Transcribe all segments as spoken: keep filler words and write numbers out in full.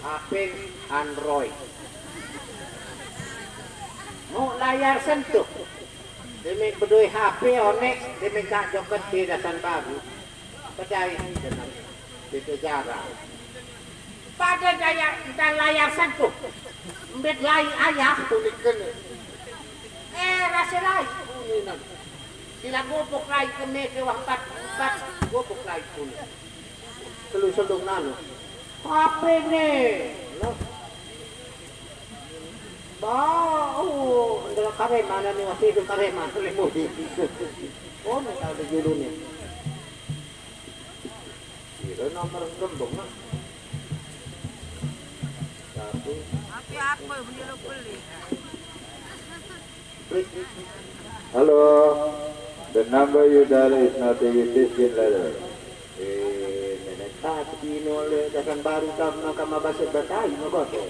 H P Android. Mau layar sentuh. Demi bedue H P onek, demi tak joget di dasan baru. Pedai dengan di penjara. Pada daya dan layar sentuh. Mbet lai ayah tulikan. Eh, rasa lai kuningan. Sila gubuk lai keme ke wah empat, empat gubuk lai kuning. Telu selung nanu. Apa ini? Loh. Bau, ndela kare mana ni, wasi itu kare mana ni mudi. Oh, ni tahu di julu ni. Kira nomor gembong lah. Satu. Tapi apa yang beli lo beli? Hello, the number you dial is not in this letter. Eh, nenek tadi nole dasan baru tam maka mabase batai magote.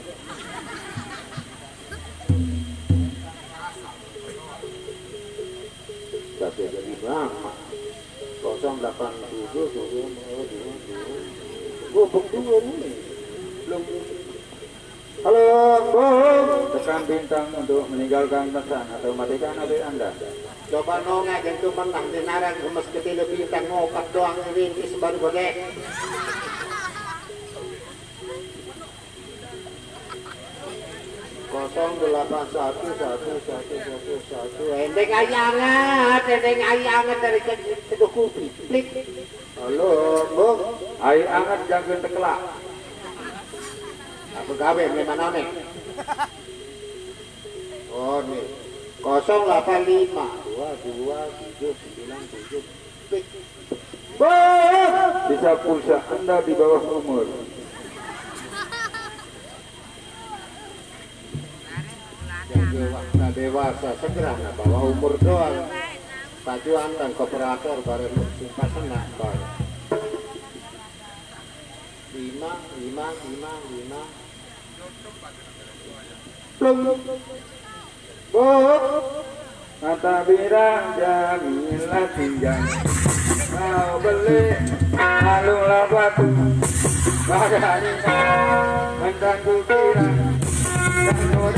Tapi jadi mama. Kosong delapan tujuh tujuh dua dua dua. Gubuk dua ni. Belum. Halo, Bu. Tekan bintang untuk meninggalkan pesan atau matikan H P Anda. Coba nongak yang tu pernah dinaran gemes ketiga bintang ngopak doang rintis baru gede. Kosong delapan satu satu satu satu satu. Endeng ayangat, endeng ayangat dari ke-, kedua kupi. Klik. Halo, Bu. Ai anget jangan tekelak. Apa gawe memang aneh? Oh, nih. Kosong delapan lima dua dua tujuh sembilan tujuh. Klik. Bah! Bisa pulsa Anda di bawah umur. Jaga waktu dewasa segera nah bawa umur doang. Pajuan dan kooperator bareng simpasena bareng. Lima, lima, lima, lima. Plung. Bu, mata birang jamilah tinjang. Mau beli alung labatu. Bagani mentang kukira. Dan orang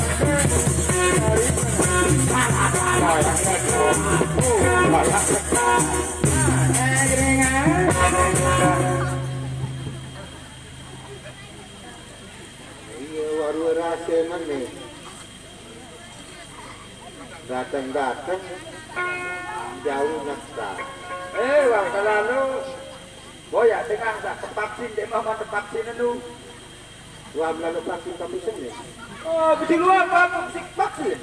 dari Iya, waru rasa mana? Datang-datang jauh nak. Eh, wah, kalau boya tengah tak tempat sin, dia mah tempat sin anu. Wah, melalu vaksin tapi seni. Oh, betul apa vaksin? Vaksin.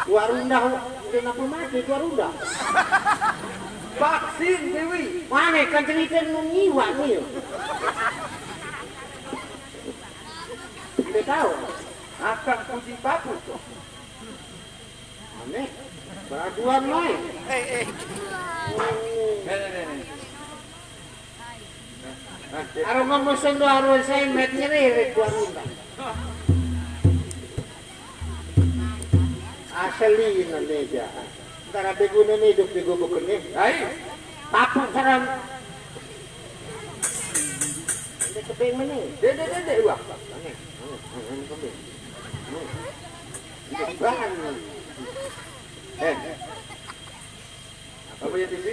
Warunda, kenapa mati warunda? Vaksin, Dewi. Mana kan cerita nyiwa ni? Tidak tahu. Akan puji papu. Aneh. Beraduan main. Eh, eh. Nih, nih, nih, nih. Aro ngomong sendo aro saya met nyeririt gua ngundang. Asli Indonesia. Ntar abe guna nih hidup di gubuk ini. Hai. Papuk sarang. Ini kebing mana? Dede, dede, wah. Mana? Mana? Mana kebing? Mana? Ini bahan. Eh. Apa ya T V?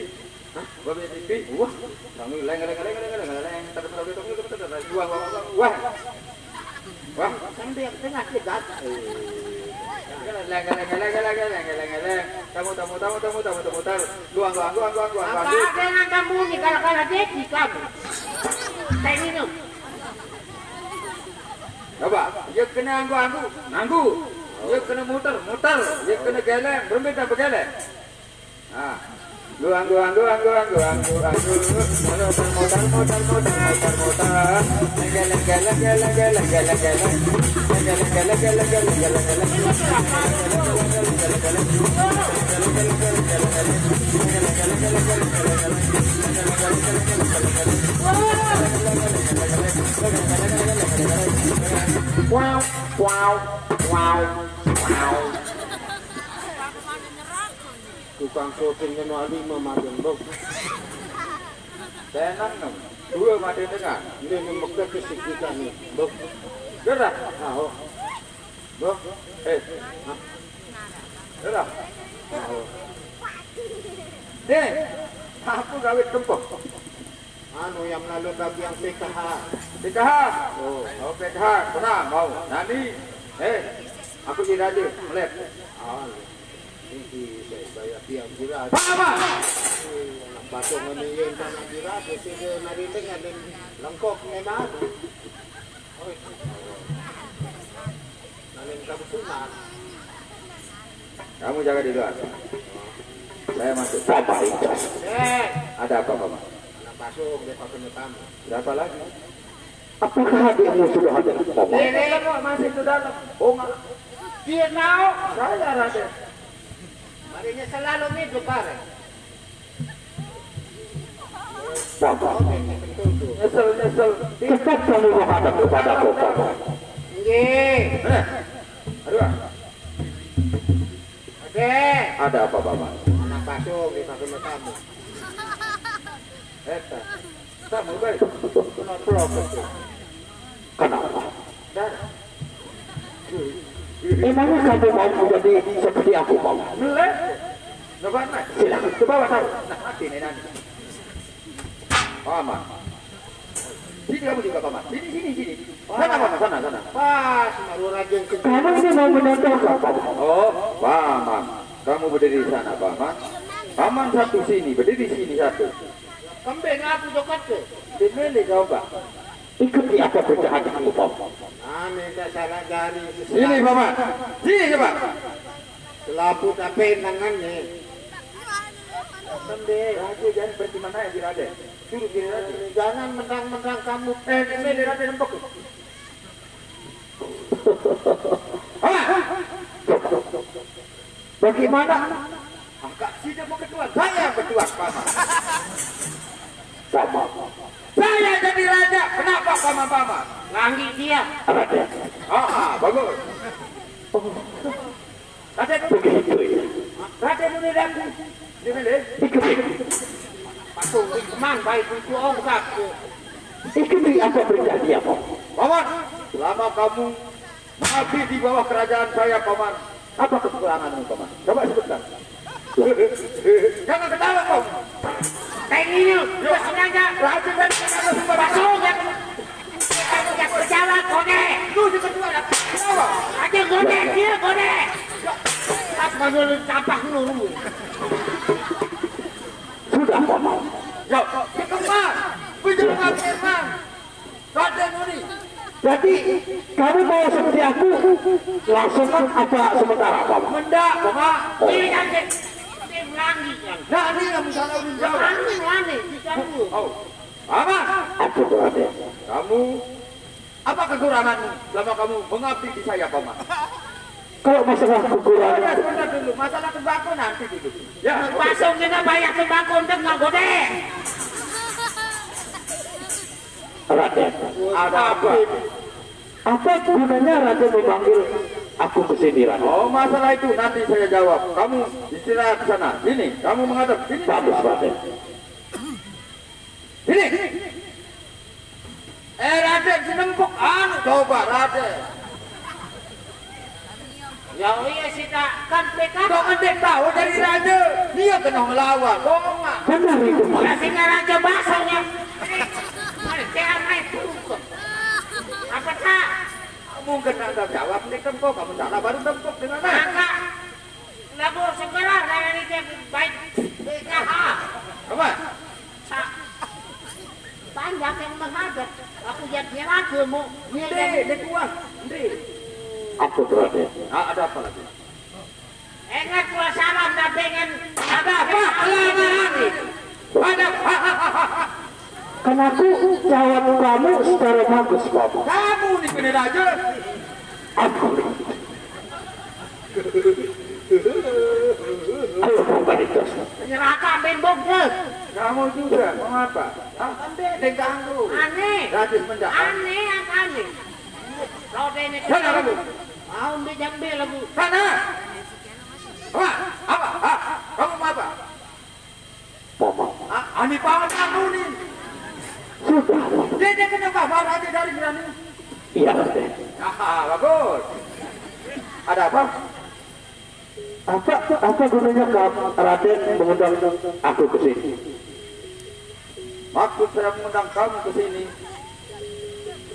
Hah? Apa ya T V? Wah, kami leng leng leng leng leng leng leng. Wah, wah, wah, wah. Wah, sampai yang tengah dia gagal. Leng leng leng leng leng leng leng. Tamu tamu tamu tamu tamu tamu tamu. Luang luang luang luang luang. Apa ada yang kamu ni kalau kalau dia di kamu? Saya minum. Coba, dia kena anggu-anggu, nganggu. Dia kena muter, muter. Dia kena geleng, berhenti tak bergeleng. Ah. Lu anggu, anggu, anggu, anggu, anggu, anggu. Modal, modal, modal, modal, modal, modal. Geleng, geleng, geleng, geleng, geleng, geleng. Geleng, geleng, geleng, geleng, geleng, geleng. Wow, wow, wow, wow. Tukang syuting kena lima magang, Bro. Tenang, no. Dua mata tengah. Ini ni mekah ke sikit ni. Bok. Gerak. Ha, oh. Bok. Eh. Ha. Gerak. Ha, oh. Deh. Apa gawe tempoh? Anu yang melalui bagi yang P K H. P K H. Oh, oh P K H. Pernah mau. Nani. Eh. Aku tidak ada. Melet. Ah. Ini saya bayar tiang jirat. Apa? Anak batu ngemilin tanah jirat, ya sudah nari tengah dan lengkok memang. Oh, nari kamu sunat. Kamu jaga di luar. Saya masuk. Sama itu. Eh, ada apa, Paman? Anak batu, dia pakai tamu. Siapa lagi? Apakah adikmu sudah ada? Ini kok masih ke dalam? Oh, ma-, dia tahu saya, Raden. Marinya selalu hidup bareng. Bapak, nyesel, nyesel. Cepat kamu menghadap kepadaku, Bapak. Nggih. Eh, aduh. Oke. Ada apa, Paman? Anak batu, dia pakai tamu. Eta. Kamu baik. Kenapa? Kenapa? Darah. Emangnya kamu mau menjadi seperti aku, Paman? Melek. Nggak pernah. Silakan. Coba tahu. Nah, hati ini nanti. Paman. Sini kamu juga, Paman. Sini, sini, sini. Sana, Paman, sana, sana. Pas, baru raja yang kedua. Kamu ini mau menonton apa? Oh, Paman. Kamu berdiri di sana, Paman. Paman satu sini, berdiri sini satu. Kembali ngaku jokat ke? Di mana coba? Ikuti apa perintah adikmu, Paman. Aneh, tak salah jari. Sini, Paman. Sini, coba. Selaput apa tangannya? Kembali, raja jangan berterima naik di raja. Suruh diri raja. Jangan mentang-mentang kamu. Eh, kembali, raja nembok. Bagaimana? Agak sida mau ketua, saya yang ketua, Paman. Paman. Saya jadi raja, kenapa Paman-Paman? Langi dia. Raden. Ah, ah, bagus. Oh. Raden. Begitu ya. Raden ini raden. Ini deh. Ikuti. Patung Big Man, baik itu ongkak. Ikuti apa perintah dia, Paman. Paman, selama kamu mengabdi di bawah kerajaan saya, Paman. Apa kekuranganmu, Paman? Coba sebutkan. Jangan ketawa, Paman. Kayak gini, lu sengaja. Raja dan Paman, ya. Yang berjalan, kone. Lu juga ketua, ya. Kenapa? Raja, kone, dia, kone. Pas manual campak lu. Sudah, Paman. Ya, Paman. Bicara, Paman. Raden Uni. Jadi, kamu mau seperti aku, langsungkan apa sementara, Paman? Mendak, Paman. Oh. Ini kan tim lagi kan. Nah, ini yang misalnya udah jauh. Lagi, lagi, di kamu. Oh. Paman. Apa tuh, Raden? Kamu, apa kekurangan selama kamu mengabdi di saya, Paman? Kalau masalah kekurangan. Sebentar, sebentar dulu. Masalah tembakau nanti dulu. Ya, oke. Pasung kita bayar tembakau untuk nggak gode. Raden. Ada apa? Apa gunanya Raden memanggil aku ke sini, Raden? Oh, masalah itu nanti saya jawab. Kamu istirahat di sana. Sini, kamu menghadap. Sini. Bagus, Raden. Sini. Eh, Raden, si nembok anu, coba, Raden. Ya iya, sih, tak kan P K K. Kok ngendek tahu dari raja? Dia kena ngelawan. Kok nggak? Benar itu, Pak. Ya, sehingga raja basahnya. Ada tiang naik turun. Apa tak? Mungkin anda jawab, ini kan kok kamu salah, baru tembok dengan apa? Maka, lagu segera dari dia baik P K H. Apa? Sa-, panjang yang menghadap. Aku lihat dia lagi mau. Dia Ndri, jadi dia kuat. Ndri. Apa berarti? Ah, ada apa lagi? Ingat gua salam dah pengen. Ada apa? Ada apa? Ada apa? Karena aku jawab kamu secara bagus, Bapak. Kamu nih bener aja. Aku. Ayo, Bapak itu. Nyeraka bembok ke. Kamu juga mau apa? Hah? Diganggu. Aneh. Gadis mendak. Aneh, apa aneh? Kau deh ini. Sana kamu. Mau ambil jambe lagu. Sana. Apa? Apa? Hah? Kamu mau apa? Mama. Ah, ani paman aku nih. Sudah. Dia, dia kena kabar aja dari Gerani. Iya, Raden. Aha, bagus. Ada apa? Apa, apa gunanya ka-, Raden mengundang aku ke sini? Maksud saya mengundang kamu ke sini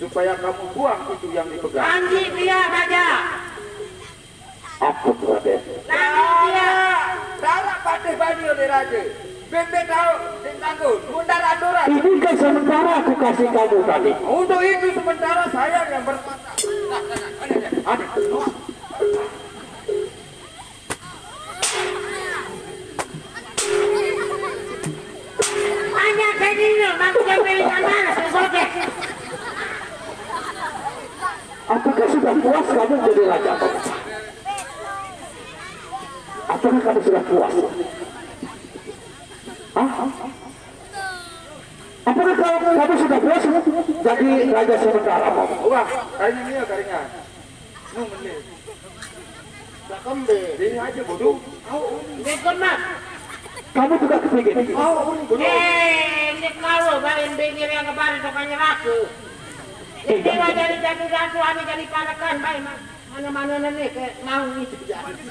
supaya kamu buang itu yang dipegang. Panji dia, Raja. Apa, Raden? Panji dia. Salah patih bani oleh Raja. Bebek tahu, dek tanggung, mundar aturan. Ini kan sementara aku kasih kamu tadi. Untuk itu sementara saya yang berkuasa. Ada. Hanya kayak gini loh, manusia pilih mana, saya sobek. Apakah sudah puas kamu jadi raja? Apakah kamu sudah puas? Hah? Apakah kamu, kamu sudah puas jadi raja sementara? Wah, karinya, karinya. Nu mending. Lah kembe. Ini aja bodoh. Au, ini kena. Kamu juga kepingin. Au, ini bodoh. Eh, ini kau bain bengir yang kemarin tukang nyeraku. Ini mau jadi jatuh-jatuh, ame jadi palekan, baik, Mak. Mana-mana nih, kayak mau itu jadi.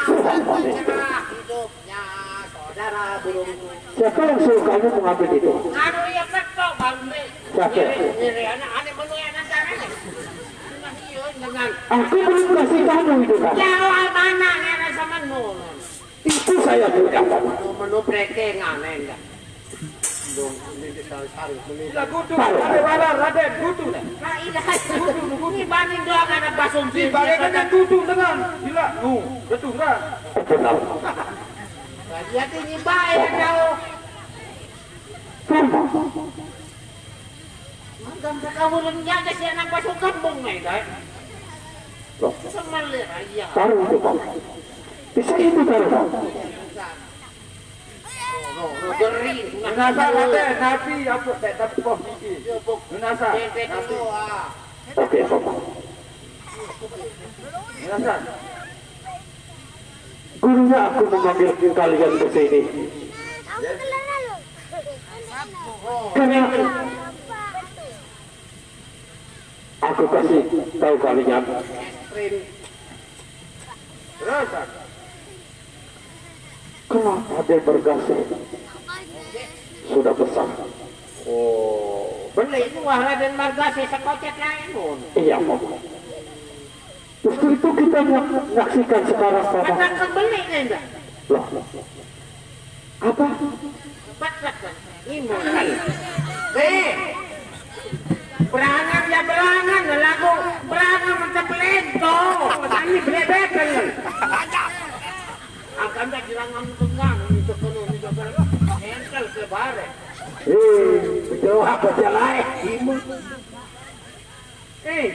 Cerah hidupnya saudara burungku. Siapa yang suruh kamu mengambil itu? Nganu ya petok, Bang, deh. Siapa? Ngiri, ngiri, anak, anak menu yang nanti, anak. Cuma iya, dengan aku belum kasih kamu itu, kan? Ya, awal mana nih, rasa menu? Itu saya punya, Pak. Menu, menu prekengan, enggak. Dong, ini kita cari, menu. Gila, gudu, Pak. Ada wala, Raden, gudu, dah. Nah, iya. Gudu, gudu. Ini banding doang ada basum. Di balik kan gudu dengan. Gila, nu, betul, kan? Benar. Nah, dia tuh nyibain, jauh. Magang sa kamu nun niya, kasi anak pasok kambong na ito. Loh, sama le, ayan. Taruh itu, Pak. Bisa itu taruh, Pak. No, no, no, beri. Nasa, ate, nabi, apa, tak, tak, kok, iki. Nasa, nabi. Oke, Pak. Nasa. Gurunya aku memanggil kalian ke sini. Karena aku kasih tahu kalian. Kenapa dia bergasih? Sudah besar. Oh, bener itu wah Raden Margasi sekocek lain pun. Iya, Pak. Justru itu kita menyaksikan sekarang, Pak. Kata kembali, Nenda. Loh. Apa? Cepat, cepat. Ini mulai. Eh, berangan ya berangan, lagu berangan macam lento. Tani belebekan. Akan tak bilang kamu pegang, ini ke kono, ini ke kono. Entel ke bare. Eh, betul apa dia lain? Ini. Eh,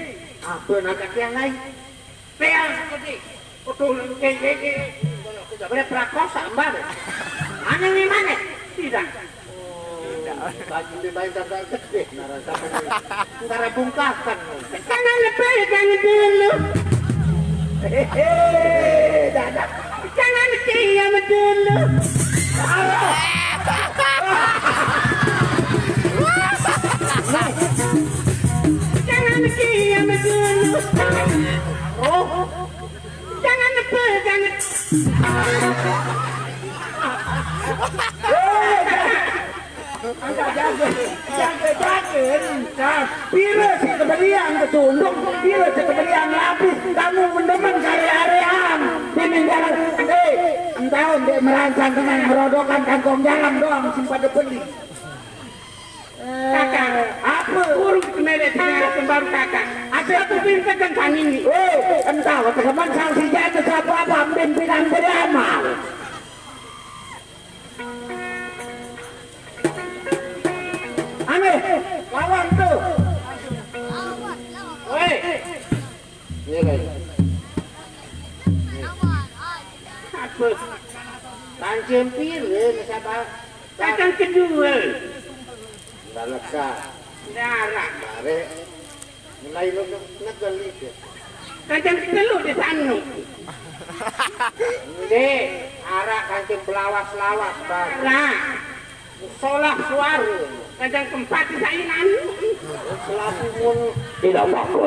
apa nak kata yang lain? Peang seperti betul, eh, eh, eh. Boleh perakosa, mbak. Mana ni mana? Tidak. Oh, baju dia main sampai gede, narasa. Ntar bungkakan. Jangan lebay, jangan dulu. Hehehe, dadah. Jangan kiam dulu. Jangan kiam dulu. Oh. Jangan apa, jangan. Angkat jaga, jaga, jaga. Nah, pira si kebelian ketunduk, pira si kebelian lapis, kamu mendemen kare-arean. Ini jalan, eh, entah, dek merancang tenang, merodokan kantong jalan doang, sing pada beli. Kakak, apa? Burung kemeret, kemeret, baru kakak. Ada apa? Aku pinter tentang ini. Eh, entah, teman sang si jatuh siapa apa, pimpinan beramal. Aneh, lawan tuh. Woi. Ini lagi. Apa? Kancing piring, siapa? Kacang kedua. Ndak leka. Darah. Bare. Mulai lu negel itu. Kacang ketelu di sana. Ini arak kancing belawas-lawas, Bang. Nah. Solah suara, kadang tempat di sainan. Selaku mun tidak apa-apa.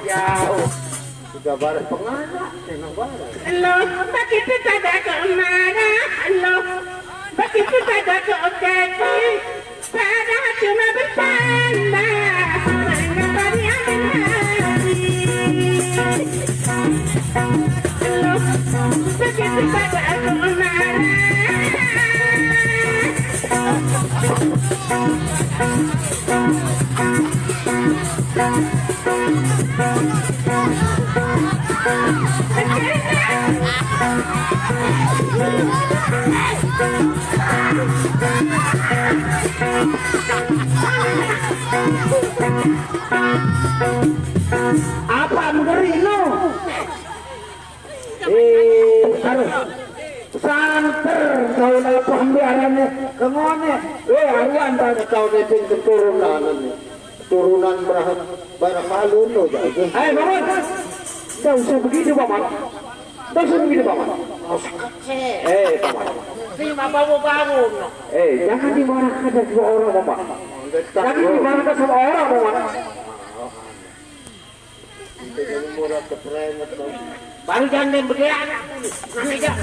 Ya, oh, sudah baris penganak, enak baris. Lo begitu tak ada kemarah, lo begitu tak ada keokek. Padahal cuma bertambah orang yang tadi amin hari. Lo begitu tak ada kemarah. Apa mengeri no? Eh, aduh. Santer kau lepah biarannya kemana? Eh, aruan tadi kau deping keturunan ini. Turunan berapa, berapa lu no jadi? Eh, Paman. Tidak usah begitu, Paman. Tidak usah begitu, Paman. Eh, Paman. Ini bapak mau bangun. Eh, jangan dimarahkan sama orang, Paman. Jangan dimarahkan sama orang, Paman. Baru jandem berdaya anak. Nanti dia.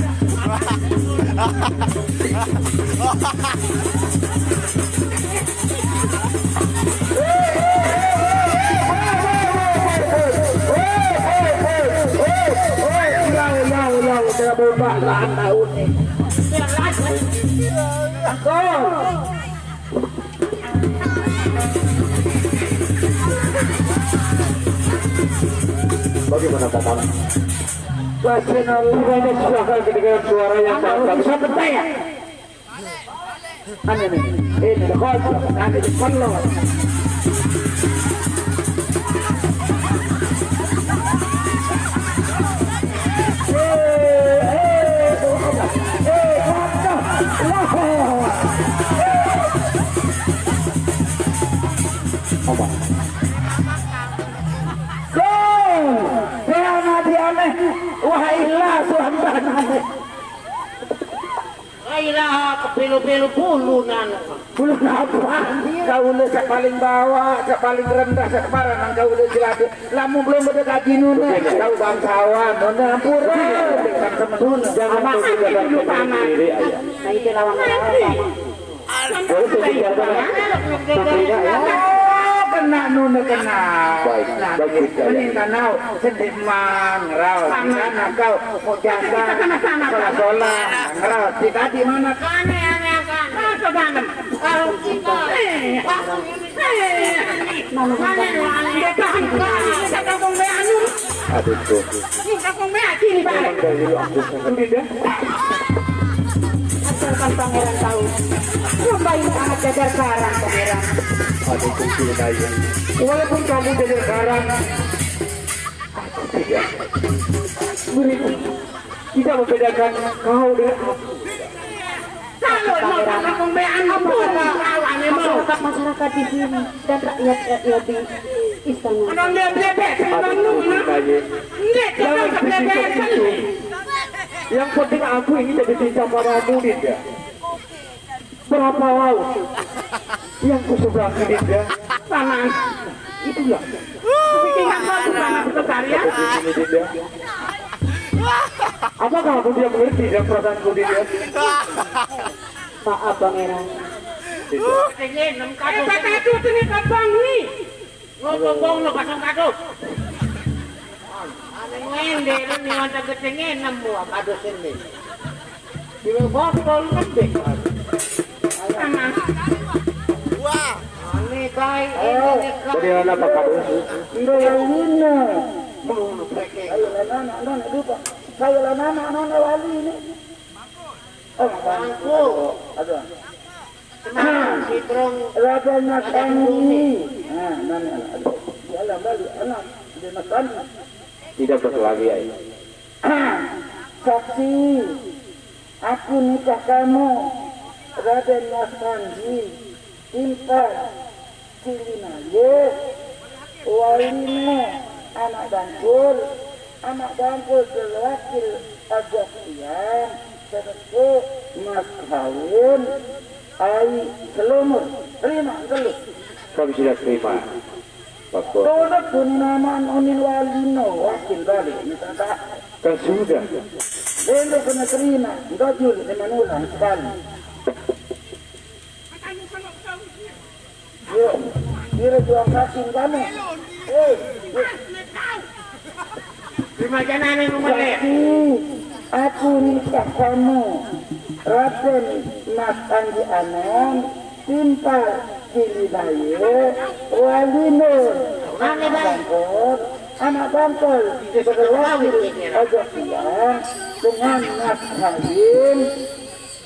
Bagaimana, Paman? Pasien Alura ini sudah kedengaran suara yang sangat bagus. Bisa bertanya? Aneh nih. Ini ada kocok, ada di perlu. Apa? Gol! Penalti aneh. Wah, ilah, suamban aneh. Ayolah, kepilu-pilu bulu nan. Bulu apa? Kau udah sak paling bawah, sak paling rendah, sak kemarin kau udah jelas. Lamun belum ada gaji nuna, kau bangsawan, nuna ampura, bangsa menuna. Jangan kau gunakan sendiri, ayah. Nah, itu lawan. Kau sudah jaga. Tidak, ya. Oh, kena nuna, kena. Baik, nah, bagus, mending kau sendiri mang, rau. Sana kau mau jaga. Sama-sama. Sola-sola, rau. Tidak di mana? Kane, kane, kane. Masuk dalam. Kalau kita, eh, Aduh, tuh. Memang dari dulu aku sangat. Dinda. Asalkan pangeran tahu, Rumba ini anak Jajar Karang, pangeran. Aduh, tuh, Dinda. Walaupun kamu Jajar Karang, aku tidak. Tidak membedakan kau dengan aku. Kalau mau kakak pembean, apa lawannya mau? Masyarakat, masyarakat di sini dan rakyat-rakyat di istana. Orang dia bebek, orang lu, nah. Ini jangan begitu. Yang penting aku ini jadi cinta padamu, Dinda. Berapa laut yang ku seberangi, Dinda? Panas. Itulah. Bikin apa tuh panas besar ya? Di sini, Dinda. Apakah aku tidak mengerti dengan perasaanku, Dinda? Maaf, Pangeran. Dinda. Eh, Pak Kadu, sini, Pak Bang, nih. Ngomong-ngomong, lo pasang kado. Ane ngende, lo ni wanta gede ngenem, wah, kado sini. Bilo botol, kan, deh. Wah. Ane, kai, ini, kai. Jadi, mana Pak Kado? Enggak, yang ini. Mau lo pakai. Ayo, anak-anak, anak-anak, lupa. Ayo, anak-anak, anak-anak, wali ini. Oh, Bangku. Aduh. Raden Nasrani. Nah, nah, nah, aduh. Jalan balik, anak. Raden Nasrani. Tidak berkelahi, ya. Saksi, aku nikah kamu, Raden Nasrani, Intan, Cilinaye, Walino, anak Bangkur, Anak bangkul sewakil ajak tiang, sedekah mas kawin, ai selumur. Terima, telu. Kami sudah terima. Bagus. Tolak pun naman onin walino, wakil balik ni tata. Kan sudah. Benda kena terima, enggak julid dengan ulang sekali. Yo, kira juang kaki kamu. Eh, di mana yang rumah? Aku nikah kamu. Raden Mas Panji Anom, timpal pilih baye, walino. Mana, Bang? Bangkol, anak bangkol, berwakil ajak tiang dengan Mas Halim,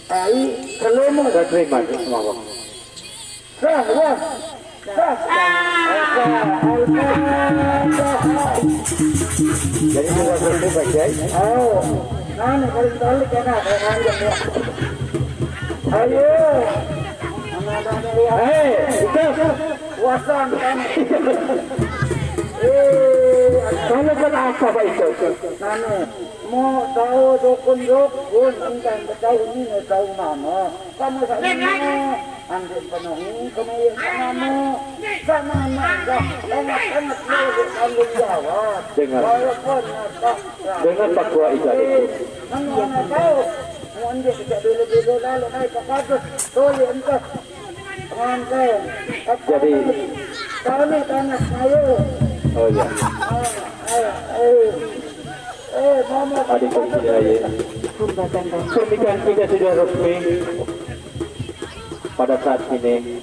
ai, selumur. Saya terima, semua, Bang. Sah, wah. Sah. Al-Fatihah. Jadi sudah selesai, Pak Kiai? Oh, nah, ini paling balik ya, nah, kayak panjang ya. Ayo. Hei, itu. Puasang kan. Eh, kalau kenapa, Pak, itu? Nah, nih, mau tahu dukun-dukun, enggak tahu ini, tahu nama. Kamu sama. Ambil penuhi kemeliharaan kamu. Sama mangga, enak-enak, lebih tanggung jawab. Dengar. Walaupun apa. Dengar, Pak Tua Ijal itu. Mana orang tahu? Mau ambil kita dulu-dulu lalu naik ke atas. Tolong entah. Pengantin. Jadi. Kami tanah ayo. Oh, iya. Ayo, ayo, ayo. Eh, mama. Adik kecil aja. Pernikahan kita sudah resmi pada saat ini.